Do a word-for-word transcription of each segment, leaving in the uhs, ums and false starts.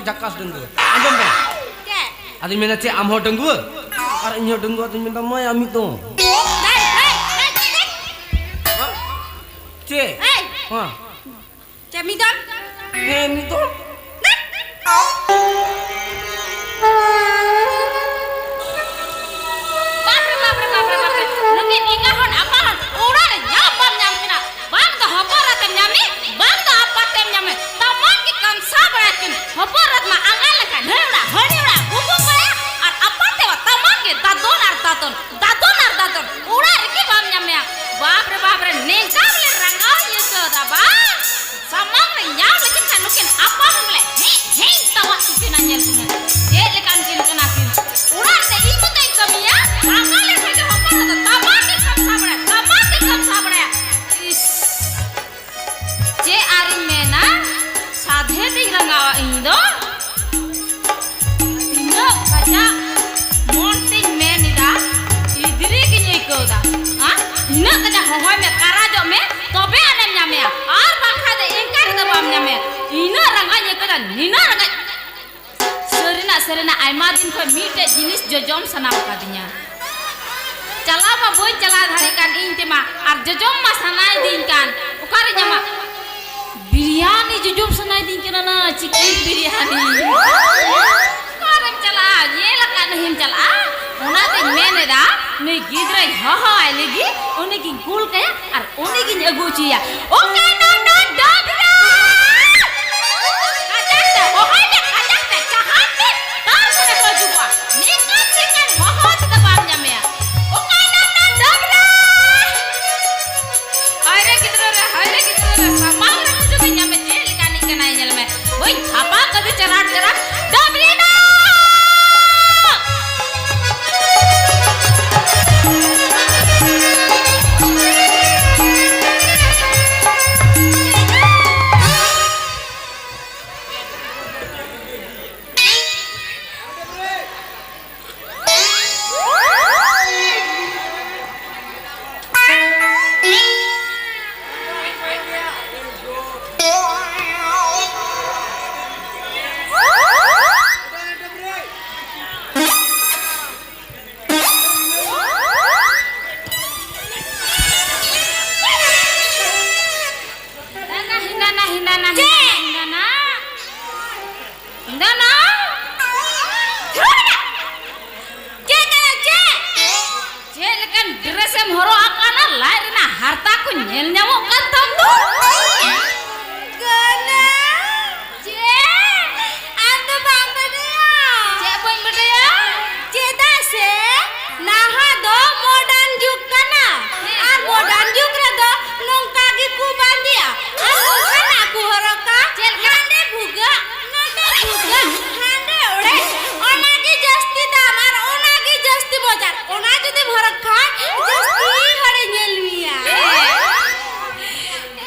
ᱡᱟᱠᱟᱥ ᱰᱟᱺᱜᱩᱣᱟᱹ᱾ ᱟᱸᱡᱚᱢ ᱢᱮ᱾ ᱪᱮᱫ? ᱟᱫᱚᱧ ᱢᱮᱱᱟ, ᱪᱮᱫ ᱟᱢ ᱦᱚᱸ ᱰᱟᱺᱜᱩᱣᱟᱹ? ᱟᱨ ᱤᱧ ᱦᱚᱸ ᱰᱟᱺᱜᱩᱣᱟᱹ᱾ ᱟᱫᱚᱧ ᱢᱮᱱᱫᱟ, ᱢᱟᱭᱟ ᱢᱤᱫ ᱫᱚ᱾ ᱦᱮᱸ, ᱦᱮᱸ, ᱦᱮᱸ, ᱪᱮᱫ? ᱪᱮᱫ? ᱮᱭ! ᱦᱮᱸ᱾ ᱪᱮᱫ ᱢᱤᱫ ᱫᱚ? ᱦᱮᱸ, ᱢᱤᱫ ᱫᱚ᱾ ᱵᱟᱯ ᱨᱮ, ᱵᱟᱯ ᱨᱮ, ᱵᱟᱯ ᱨᱮ, ᱵᱟᱯ ᱨᱮ᱾ ᱱᱩᱠᱤᱱ ᱮᱸᱜᱟ ᱦᱚᱲ ᱟᱯᱟ ᱦᱚᱲ ᱚᱲᱟᱜ ᱨᱮ ᱧᱟᱢ ᱵᱟᱢ ᱧᱟᱢ ᱠᱤᱱᱟ᱾ ᱵᱟᱝ ᱫᱚ ᱦᱚᱯᱚᱱ ᱮᱨᱟ ᱛᱮᱢ ᱧᱟᱢᱮ, ᱵᱟᱝ ᱫᱚ ᱟᱯᱟᱛ ᱛᱮᱢ ᱧᱟᱢᱮ᱾ ᱛᱟᱢᱟᱢ ᱜᱮ ᱠᱟᱢᱥᱟ ᱵᱟᱲᱟᱭᱟ ᱠᱤᱱ᱾ ᱦᱚᱯᱚᱱ ᱮᱨᱟ ᱢᱟ ᱟᱸᱜᱟ ᱞᱮᱠᱷᱟᱱ ᱦᱟᱹᱱᱤ ᱚᱲᱟᱜ, ᱦᱟᱹᱱᱤ ᱚᱲᱟᱜ ᱵᱩᱵᱩ ᱵᱟᱲᱟᱭᱟ, ᱟᱨ ᱟᱯᱟᱛ ᱛᱮ ᱢᱟ ᱛᱟᱢᱟᱢ ᱜᱮ ᱫᱟᱫᱚᱱ ᱟᱨ ᱫᱟᱫᱚᱱ, ᱫᱟᱫᱚᱱ ᱟᱨ ᱫᱟᱫᱚᱱ᱾ ᱚᱲᱟᱜ ᱨᱮᱜᱮ ᱵᱟᱢ ᱧᱟᱢᱮᱭᱟ᱾ ᱵᱟᱯ ᱨᱮ ᱵᱟᱯ ᱨᱮ, ᱱᱤᱝᱠᱟ ᱵᱚᱞᱮ ᱨᱟᱸᱜᱟᱣ ᱤᱧ ᱟᱹᱭᱠᱟᱹᱣ ᱮᱫᱟ ᱵᱟᱝ? ᱥᱟᱢᱟᱝ ᱨᱮ ᱧᱟᱢ ᱞᱮᱠᱤᱱ ᱠᱷᱟᱱ ᱱᱩᱠᱤᱱ ᱟᱯᱟ ᱦᱚᱲ ᱵᱚᱞᱮ ᱦᱮᱸ, ᱦᱮᱸ, ᱛᱟᱣᱟᱜ ᱠᱤᱱᱟ᱾ ᱧᱮᱞ ᱠᱤᱱᱟ ᱪᱮᱫ ᱞᱮᱠᱟᱱ ᱠᱤᱱ ᱠᱟᱱᱟ ᱠᱤᱱ᱾ ᱚᱲᱟᱜ ᱨᱮ ᱤᱧ ᱢᱚᱛᱚᱧ ᱠᱟᱹᱢᱤᱭᱟ, ᱟᱸᱜᱟ ᱞᱮᱠᱷᱟᱱ ᱜᱮ ᱦᱚᱯᱚᱱ ᱫᱚ ᱛᱟᱢᱟᱝ ᱜᱮ ᱠᱟᱢᱥᱟ ᱵᱟᱲᱟᱭᱟ, ᱛᱟᱢᱟᱝ ᱜᱮ ᱠᱟᱢᱥᱟ ᱵᱟᱲᱟᱭᱟ᱾ ᱤᱥ, ᱪᱮᱫ ᱟᱨᱤᱧ ᱢᱮᱱᱟ, ᱥᱟᱫᱷᱮ ᱛᱤᱧ ᱨᱟᱸᱜᱟᱣᱟ ᱤᱧ ᱫᱚ᱾ ᱛᱤᱱᱟᱹᱜ ᱠᱟᱡᱟᱠ ᱢᱚᱱ ᱛᱤᱧ ᱢᱮᱱ ᱮᱫᱟ, ᱤᱫᱽᱨᱤ ᱜᱤᱧ ᱟᱹᱭᱠᱟᱹᱣ ᱮᱫᱟ᱾ ᱦᱟ? ᱛᱤᱱᱟᱹᱜ ᱠᱟᱡᱟᱠ ᱦᱚᱦᱚᱭ ᱢᱮ, ᱠᱟᱨᱟᱡᱚᱜ ᱢᱮ, ᱛᱚᱵᱮ ᱟᱱᱮᱢ ᱧᱟᱢᱮᱭᱟ, ᱟᱨ ᱵᱟᱝᱠᱷᱟᱱ ᱫᱚ ᱤᱱᱠᱟ ᱨᱮᱫᱚ ᱵᱟᱢ ᱧᱟᱢᱮᱭᱟ᱾ ᱤᱱᱟᱹᱜ ᱨᱟᱸᱜᱟᱣ ᱤᱧ ᱟᱹᱭᱠᱟᱹᱣ ᱮᱫᱟ, ᱱᱤᱱᱟᱹᱜ ᱨᱟᱸᱜᱟᱣ᱾ ᱥᱟᱹᱨᱤᱱᱟᱜ, ᱥᱟᱹᱨᱤᱱᱟᱜ, ᱟᱭᱢᱟ ᱫᱤᱱ ᱠᱷᱚᱱ ᱢᱤᱫᱴᱮᱡ ᱡᱤᱱᱤᱥ ᱡᱚᱡᱚᱢ ᱥᱟᱱᱟ ᱟᱠᱟᱫᱤᱧᱟ᱾ ᱪᱟᱞᱟᱣ ᱢᱟ ᱵᱟᱹᱧ ᱪᱟᱞᱟᱣ ᱫᱟᱲᱮᱭᱟᱜ ᱠᱟᱱ ᱤᱧ ᱛᱮᱢᱟ, ᱟᱨ ᱡᱚᱡᱚᱢ ᱢᱟ ᱥᱟᱱᱟᱭᱮᱫᱤᱧ ᱠᱟᱱ᱾ ᱚᱠᱟᱨᱮ ᱧᱟᱢᱟ? ᱵᱤᱨᱭᱟᱱᱤ ᱡᱚᱡᱚᱢ ᱥᱟᱱᱟᱭᱮᱫᱤᱧ ᱠᱟᱱᱟ ᱱᱟ, chicken ᱵᱤᱨᱭᱟᱱᱤ᱾ ᱚᱠᱟᱨᱮᱢ ᱪᱟᱞᱟᱜᱼᱟ? ᱧᱮᱞ ᱟᱠᱟᱫ ᱱᱟᱹᱦᱤᱢ ᱪᱟᱞᱟᱜᱼᱟ᱾ ᱚᱱᱟᱛᱮᱧ ᱢᱮᱱ ᱮᱫᱟ, ᱱᱩᱭ ᱜᱤᱫᱽᱨᱟᱹᱧ ᱦᱚᱦᱚᱣᱟᱭ ᱞᱟᱹᱜᱤᱫ, ᱩᱱᱤᱜᱤᱧ ᱠᱩᱞ ᱠᱟᱭᱟ ᱟᱨ ᱩᱱᱤᱜᱤᱧ ᱟᱹᱜᱩ ᱦᱚᱪᱚᱭᱟ᱾ ᱚᱠᱟᱭ ᱱᱟ ᱱᱟ ᱰᱟᱵᱨᱟ? ᱠᱟᱡᱟᱠ ᱛᱮ ᱦᱚᱦᱚᱭ ᱢᱮ, ᱠᱟᱡᱟᱠ ᱛᱮ, ᱡᱟᱦᱟᱸ ᱛᱤᱥ ᱛᱟᱨ ᱥᱚᱸᱜᱮ ᱠᱚ ᱦᱤᱡᱩᱜᱚᱜᱼᱟ᱾ ᱱᱤᱝᱠᱟᱹ ᱪᱤᱠᱟᱹᱧ ᱦᱚᱦᱚ ᱛᱮᱫᱚ ᱵᱟᱢ ᱧᱟᱢᱮᱭᱟ᱾ ᱚᱠᱟᱭ ᱱᱟ ᱱᱟ ᱰᱟᱵᱨᱟ? ᱦᱟᱭ ᱨᱮ ᱜᱤᱫᱽᱨᱟᱹ ᱨᱮ, ᱦᱟᱭ ᱨᱮ ᱜᱤᱫᱽᱨᱟᱹ ᱨᱮ, ᱥᱟᱢᱟᱝ ᱨᱮ ᱦᱤᱡᱩᱜ ᱤᱧ ᱧᱟᱢᱮ, ᱪᱮᱫ ᱞᱮᱠᱟᱱᱤᱡ ᱠᱟᱱᱟᱭ ᱧᱮᱞ ᱢᱮ᱾ ᱵᱟᱹᱧ ᱛᱷᱟᱯᱟ ᱠᱟᱫᱮ ᱪᱟᱨᱟᱴ ᱪᱟᱨᱟᱴ᱾ ᱰᱟᱵᱨᱤ ᱫᱚ! ᱟᱨ ᱛᱟᱠᱚ ᱧᱮᱞ ᱧᱟᱢᱚᱜ ᱠᱟᱱ ᱛᱟᱢ ᱫᱚ᱾ ᱠᱟᱱᱟ᱾ ᱪᱮᱫ? ᱟᱢ ᱫᱚ ᱵᱟᱢ ᱵᱟᱰᱟᱭᱟ? ᱪᱮᱫ ᱵᱟᱹᱧ ᱵᱟᱰᱟᱭᱟ? ᱪᱮᱫᱟᱜ ᱥᱮ ᱱᱟᱦᱟᱜ ᱫᱚ modern ᱡᱩᱜᱽ ᱠᱟᱱᱟ᱾ ᱦᱮᱸ᱾ ᱟᱨ modern ᱡᱩᱜᱽ ᱨᱮᱫᱚ ᱱᱚᱝᱠᱟ ᱜᱮᱠᱚ ᱵᱟᱸᱫᱮᱭᱟ᱾ ᱟᱨ ᱱᱚᱝᱠᱟᱱᱟᱜ ᱠᱚ ᱦᱚᱨᱚᱜᱟ᱾ ᱪᱮᱫ ᱞᱮᱠᱟ? ᱦᱟᱸᱰᱮ ᱵᱷᱩᱜᱟᱹᱜ, ᱱᱚᱰᱮ ᱵᱷᱩᱜᱟᱹᱜ, ᱦᱟᱸᱰᱮ ᱚᱲᱮᱡ᱾ ᱚᱱᱟ ᱜᱮ ᱡᱟᱹᱥᱛᱤ ᱫᱟᱢ ᱟᱨ ᱚᱱᱟ ᱜᱮ ᱡᱟᱹᱥᱛᱤ ᱵᱟᱡᱟᱨ᱾ ᱚᱱᱟ ᱡᱩᱫᱤᱢ ᱦᱚᱨᱚᱜ ᱠᱷᱟᱱ ᱡᱟᱹᱥᱛᱤ ᱦᱚᱲᱮ ᱧᱮᱞ ᱢᱮᱭᱟ᱾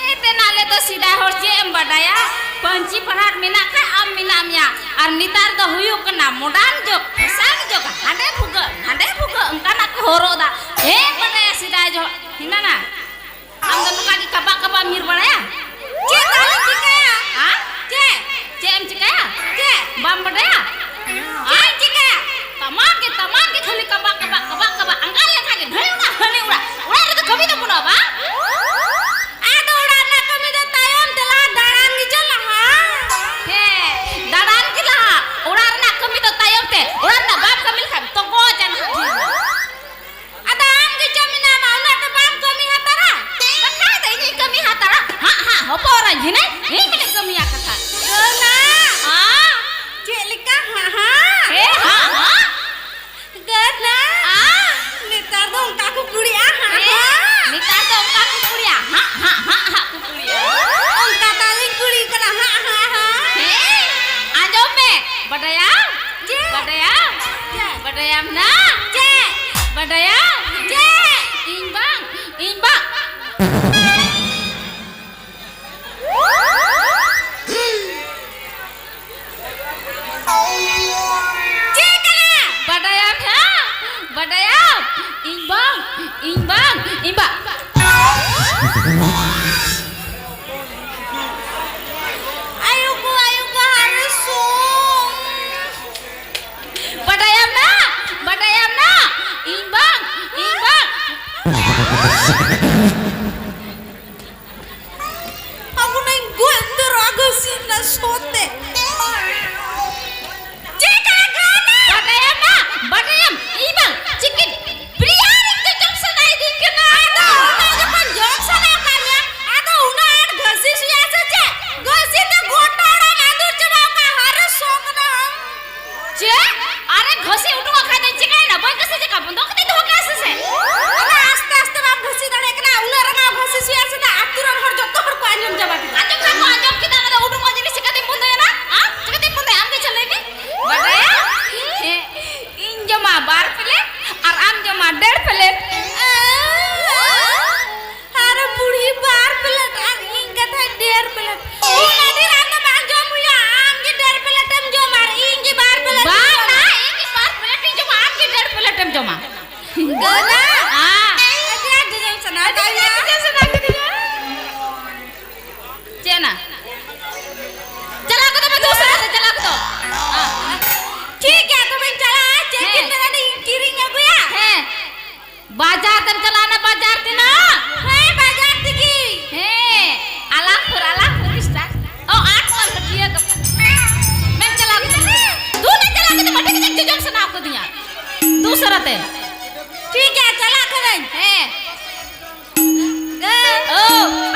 ᱮ, ᱛᱮᱱᱟᱜ ᱞᱮ ᱫᱚ ᱥᱮᱫᱟᱭ ᱦᱚᱲ ᱪᱮᱫ ᱮᱢ ᱵᱟᱰᱟᱭᱟ? ᱯᱟᱹᱧᱪᱤ ᱯᱟᱲᱦᱟᱴ ᱢᱮᱱᱟᱜ ᱠᱷᱟᱡ ᱟᱢ ᱢᱮᱱᱟᱜ ᱢᱮᱭᱟ᱾ ᱟᱨ ᱱᱮᱛᱟᱨ ᱫᱚ ᱦᱩᱭᱩᱜ ᱠᱟᱱᱟ modern ᱡᱩᱜᱽ, fashion ᱡᱩᱜᱽ, ᱦᱟᱸᱰᱮ ᱵᱷᱩᱜᱟᱹᱜ, ᱱᱟᱸᱰᱮ ᱵᱷᱩᱜᱟᱹᱜ, ᱚᱱᱠᱟᱱᱟᱜ ᱠᱚ ᱦᱚᱨᱚᱜ ᱫᱟ᱾ ᱪᱮᱫ ᱮᱢ ᱵᱟᱰᱟᱭᱟ ᱥᱮᱫᱟᱭ ᱡᱚᱦᱚᱜ ᱦᱮᱱᱟᱱᱟ? ᱟᱢ ᱫᱚ ᱱᱚᱝᱠᱟ ᱜᱮ ᱠᱟᱵᱟᱜ ᱠᱟᱵᱟᱜ ᱧᱤᱨ ᱵᱟᱲᱟᱭᱟ? ᱪᱮᱫ ᱛᱟᱦᱞᱮᱧ ᱪᱤᱠᱟᱹᱭᱟ? ᱦᱮᱸ? ᱪᱮᱫ? ᱪᱮᱫ ᱮᱢ ᱪᱤᱠᱟᱹᱭᱟ? ᱪᱮᱫ? ᱵᱟᱢ ᱵᱟᱰᱟᱭᱟ? ᱪᱮᱫ ᱤᱧ ᱪᱤᱠᱟᱹᱭᱟ? ᱛᱟᱢᱟᱢ ᱜᱮ, ᱛᱟᱢᱟᱢ ᱜᱮ ᱠᱷᱟᱹᱞᱤ ᱠᱟᱵᱟᱜ, ᱠᱟᱵᱟᱜ, ᱠᱟᱵᱟᱜ, ᱠᱟᱵᱟᱜ᱾ ᱟᱸᱜᱟ ᱞᱮᱠᱷᱟ ᱜᱮ ᱫᱷᱟᱹᱭ ᱚᱲᱟᱜ, ᱦᱟᱹᱱᱤ ᱚᱲᱟᱜ᱾ ᱚᱲᱟᱜ ᱨᱮᱫᱚ ᱠᱟᱹᱢᱤ ᱫᱚ ᱵᱟᱹᱱᱩᱜᱼᱟ ᱵᱟᱝ? ᱟᱫᱚ ᱚᱲᱟᱜ ᱨᱮᱱᱟᱜ ᱠᱟᱹᱢᱤ ᱫᱚ ᱛᱟᱭᱚᱢ ᱛᱮ, ᱞᱟᱦᱟ ᱫᱟᱬᱟᱱ ᱜᱮᱪᱚ ᱞᱟᱦᱟ᱾ ᱦᱮᱸ, ᱫᱟᱬᱟᱱ ᱜᱮ ᱞᱟᱦᱟ᱾ ᱚᱲᱟᱜ ᱨᱮᱱᱟᱜ ᱠᱟᱹᱢᱤ ᱫᱚ ᱛᱟᱭᱚᱢ ᱛᱮ᱾ ᱚᱲᱟᱜ ᱨᱮᱱᱟᱜ ᱵᱟᱢ ᱠᱟᱹᱢᱤ ᱞᱮᱠᱷᱟᱱ ᱛᱚᱜᱚᱡᱟ ᱱᱟᱦᱟᱜ ᱰᱷᱮᱨ᱾ ᱟᱫᱚ ᱟᱢ ᱜᱮ ᱪᱚ ᱢᱮᱱᱟᱢᱟ, ᱩᱱᱟᱹᱜ ᱫᱚ ᱵᱟᱢ ᱠᱟᱹᱢᱤ ᱦᱟᱛᱟᱲᱟ? ᱵᱟᱠᱷᱟᱡ ᱫᱚ ᱤᱧᱤᱧ ᱠᱟᱹᱢᱤ ᱦᱟᱛᱟᱲᱟ᱾ ᱦᱟᱸᱜ, ᱦᱟᱸᱜ, ᱦᱚᱯᱚᱱ ᱮᱨᱟᱧ ᱦᱤᱱᱟᱹᱧ, ᱤᱧ ᱜᱮᱞᱮ ᱠᱟᱹᱢᱤᱭᱟ ᱠᱟᱛᱷᱟ᱾ ᱜᱟᱹᱱᱟ᱾ ᱦᱟᱸ? ᱪᱮᱫ ᱞᱮᱠᱟ ᱦᱟᱸᱜ, ᱦᱟᱸᱜ? ᱦᱮᱸ, ᱦᱟᱸᱜ, ᱦᱟᱸᱜ᱾ ᱜᱟᱹᱱᱟ᱾ ᱦᱟᱸ? ᱱᱮᱛᱟᱨ ᱫᱚ ᱚᱱᱠᱟ ᱠᱚ ᱠᱩᱲᱤᱜᱼᱟ, ᱦᱟᱸᱜ, ᱦᱮᱸ, ᱦᱟᱸᱜ᱾ ᱱᱮᱛᱟᱨ ᱫᱚ ᱚᱱᱠᱟ ᱠᱚ ᱠᱩᱲᱤᱭᱟ, ᱦᱟᱸᱜ, ᱦᱟᱸᱜ, ᱦᱟᱸᱜ, ᱦᱟᱸᱜ ᱠᱚ ᱠᱩᱲᱤᱭᱟ᱾ ᱚᱱᱠᱟ ᱛᱟᱞᱤᱧ ᱠᱩᱲᱤ ᱠᱟᱱᱟ, ᱦᱟᱸᱜ, ᱦᱟᱸᱜ, ᱦᱟᱸᱜ᱾ ᱦᱮᱸ, ᱟᱸᱡᱚᱢ ᱢᱮ, ᱵᱟᱰᱟᱭᱟᱢ? ᱪᱮᱫ? ᱵᱟᱰᱟᱭᱟᱢ? ᱪᱮᱫ? ᱵᱟᱰᱟᱭᱟᱢ ᱱᱟ? ᱪᱮᱫ? ᱵᱟᱰᱟᱭᱟᱢ? ᱪᱮᱫ? ᱤᱧ ᱵᱟᱝ, ᱤᱧ ᱵᱟᱝ᱾ ᱪᱮᱫ ᱠᱟᱱᱟ? ᱵᱟᱰᱟᱭᱟᱢ ᱦᱮᱸ? ᱵᱟᱰᱟᱭᱟᱢ? ᱤᱧ ᱵᱟᱝ, ᱤᱧ ᱵᱟᱝ, ᱤᱧ ᱵᱟᱝ᱾ ᱟᱭᱳ ᱜᱳ, ᱟᱭᱳ ᱜᱳ, ᱟᱨᱮ ᱥᱩᱱ᱾ ᱵᱟᱰᱟᱭᱟᱢ ᱱᱟ? ᱵᱟᱰᱟᱭᱟᱢ ᱱᱟ? ᱤᱧ ᱵᱟᱝ, ᱤᱧ ᱵᱟᱝ᱾ ᱟᱵᱚ ᱱᱟᱧ ᱜᱚᱡ ᱩᱛᱟᱹᱨᱚᱜᱼᱟ ᱜᱷᱟᱹᱥᱤ ᱨᱮᱱᱟᱜ ᱥᱚ ᱛᱮ᱾ ᱪᱮᱫ ᱠᱟᱱᱟ ᱜᱟᱹᱭ ᱫᱚ? ᱵᱟᱰᱟᱭᱟᱢ ᱱᱟ? ᱵᱟᱰᱟᱭᱟᱢ? ᱤᱧ ᱵᱟᱝ, ᱪᱤᱠᱤᱱ ᱵᱤᱨᱤᱭᱟᱱᱤ ᱜᱮ ᱡᱚᱢ ᱥᱟᱱᱟᱭᱮᱫᱤᱧ ᱠᱟᱱᱟ᱾ ᱟᱫᱚ ᱚᱱᱟ ᱡᱚᱠᱷᱚᱱ ᱠᱟᱛᱮ᱾ ᱴᱷᱤᱠ ᱜᱮᱭᱟ, ᱪᱟᱞᱟᱜ ᱠᱟᱹᱱᱟᱹᱧ᱾ ᱦᱮᱸ᱾ ᱜᱟᱹ- ᱳ᱾